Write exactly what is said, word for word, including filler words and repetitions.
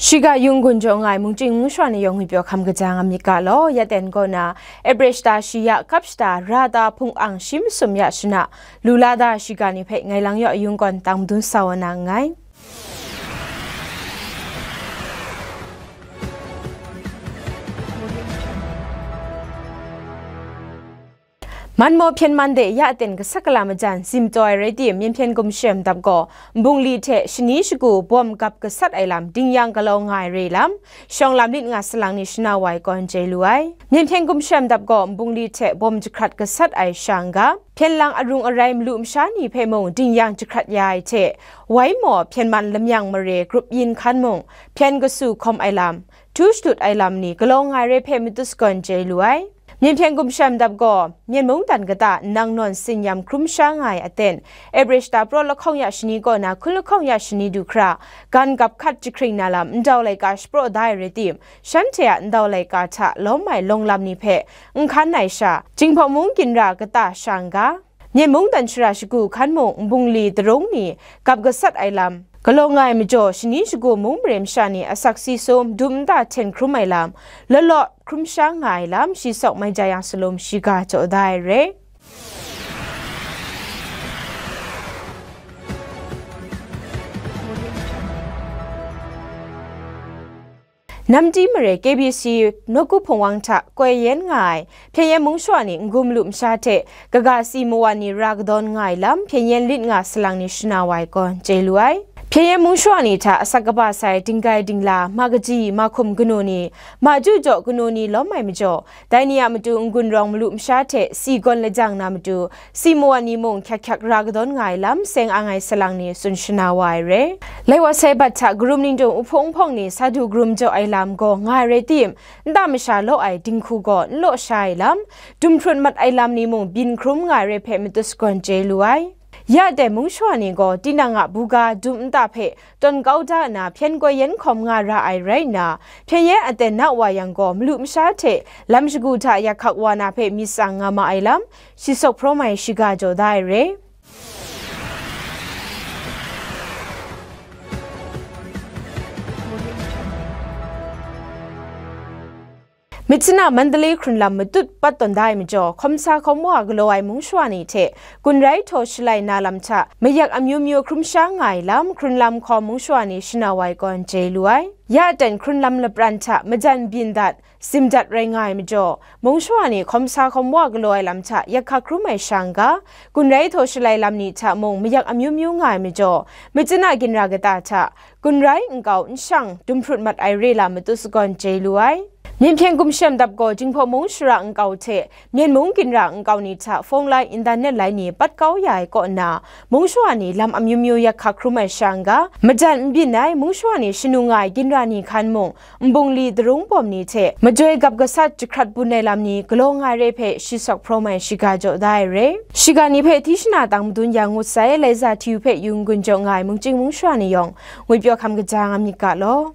Shiga yung gun jaw nga ai mungchying mungshwa ni yawng ngwi pyaw hkam kaja nga myit ga law, ya ten kaw na, April shata shi ya, kap shata ra ta hpung ang shi masum ya shana, lu la da shiga ni hpe ngai lang yaw yung gawn tang madun sa wa na nngai. Manmaw hpyen man de ya aten gasat gala majan zim taw ai rai tim, Myen hpyen gumshem dap gaw nbungli hte shani shagu bawm gap gasat ai lam dingyang galaw nga ai re lam, shawng lam lit nga salang ni shana wa ai kaw n chye lu ai. Myen hpyen gumshem dap gaw nbungli hte bawm jahkrat gasat ai sha n ga, hpyen lang arung arai malu masha ni hpe mung dingyang jahkrat ya ai hte, wai maw hpyen man lamyang mare grup yin hkan mung hpyen kasu hkawm ai lam, htu shadut ai lam ni galaw nga ai re hpe matut sagawn chye lu ai. Myen hpyen gumshem dap gaw, Myen mungdan kata nnang nawn sinyam hkrum sha nga ai aten, April shata praw lahkawng ya shani kaw na hkun lahkawng ya shani du hkra, gan gap hkat jahkring na lam ndau laika shapraw da ai rai tim, shanhte a ndau laika hta lawm ai lawng lam ni hpe n hkan ai sha, Jinghpaw mung ginra kata sha n ga, Myen mungdan shara shagu hkan mung nbungli darung ni gap gasat ai lam, galaw nga ai majaw shani shagu mung mare masha ni asak si sum dum nta hten hkrum ai lam, law law hkrum sha nga ai lam, shi sawk mai ja yang salum shiga jaw da ai re. Namdi mare K B C Nawku Hpung Wang hta koi yen nga ai Hpyen Yen Mung Shawa ni n-gun malu masha hte kaga si mawan ni ra kadawn nga ai lam, hpyen yen lit nga salang ni shana wa ai kaw n chye lu ai. Hpyen Yen Mung Shawa ni hta asak kaba sai dinggai dingla, ma kaji, ma hkum kanu ni, ma ju jaw kanu ni lawm ai majaw, dai ni a matu n-gun rawng malu masha hte si gawn lajang na matu, si mawan ni mung hkyak hkyak ra kadawn nga ai lam seng ang ai salang ni tsun shana wa ai re. Lai wa sai bat hta karum ningdung uhpung uhpawng ni sa du karum jaw ai lam gaw nga ai rai tim, nta masha law ai dinghku gaw n law sha ai lam, dum hprut mat ai lam ni mung byin hkrum nga ai re hpe matut sagawn chye lu ai. Ya dai Mung Shawa ni gaw tinang a buga dum nta hpe tawn kau da nna hpyen koi yen hkawm nga ra ai rai nna, hpyen yen aten na wa yang gaw malu masha hte lam shagu hta yak hkak wa na hpe myit tsang nga ma ai lam, shi sawk hprawm ai shiga jaw da ai re. Myitkyina Mandalay hkrun lam matut pat tawn da ai majaw, hkawm sa hkawm wa galaw ai Mung Shawa ni hte gun rai htaw shalai na lam hta mayak amyu myu hkrum sha nga ai lam, hkrun lam hkawm Mung Shawa ni shana wa ai kaw n chye lu ai. Ya aten hkrun lam lapran hta majan byin dat, sim dat rai nga ai majaw, Mung Shawa ni hkawm sa hkawm wa galaw ai lam hta yak hkak hkrum ai sha n ga, gun rai htaw shalai lam ni hta mung mayak amyu myu nga ai majaw, Myitkyina ginra kata hta, gun rai nkau n shang dum hprut mat ai re lam matut sagawn chye lu ai. Myen hpyen gumshem dap gaw Jinghpaw mung shara nkau hte Myen mung ginra nkau ni hta phone lai, internet lai ni pat kau ya ai kaw nna, Mung Shawa ni lam amyu myu yak hkak hkrum ai sha n ga, majan n byin ai Mung Shawa ni shanu nga ai ginra ni hkan mung, nbungli darung bawm ni hte majoi gap gasat jahkrat bun ai lam ni galaw nga ai re hpe shi sawk hprawm ai shiga jaw da ai re. Shiga ni hpe hti shana tang madun ya ngut sai, Laiza T V hpe yung gun jaw nga ai mungchying Mung Shawa ni yawng ngwipyaw hkam kaja nga myit ga law.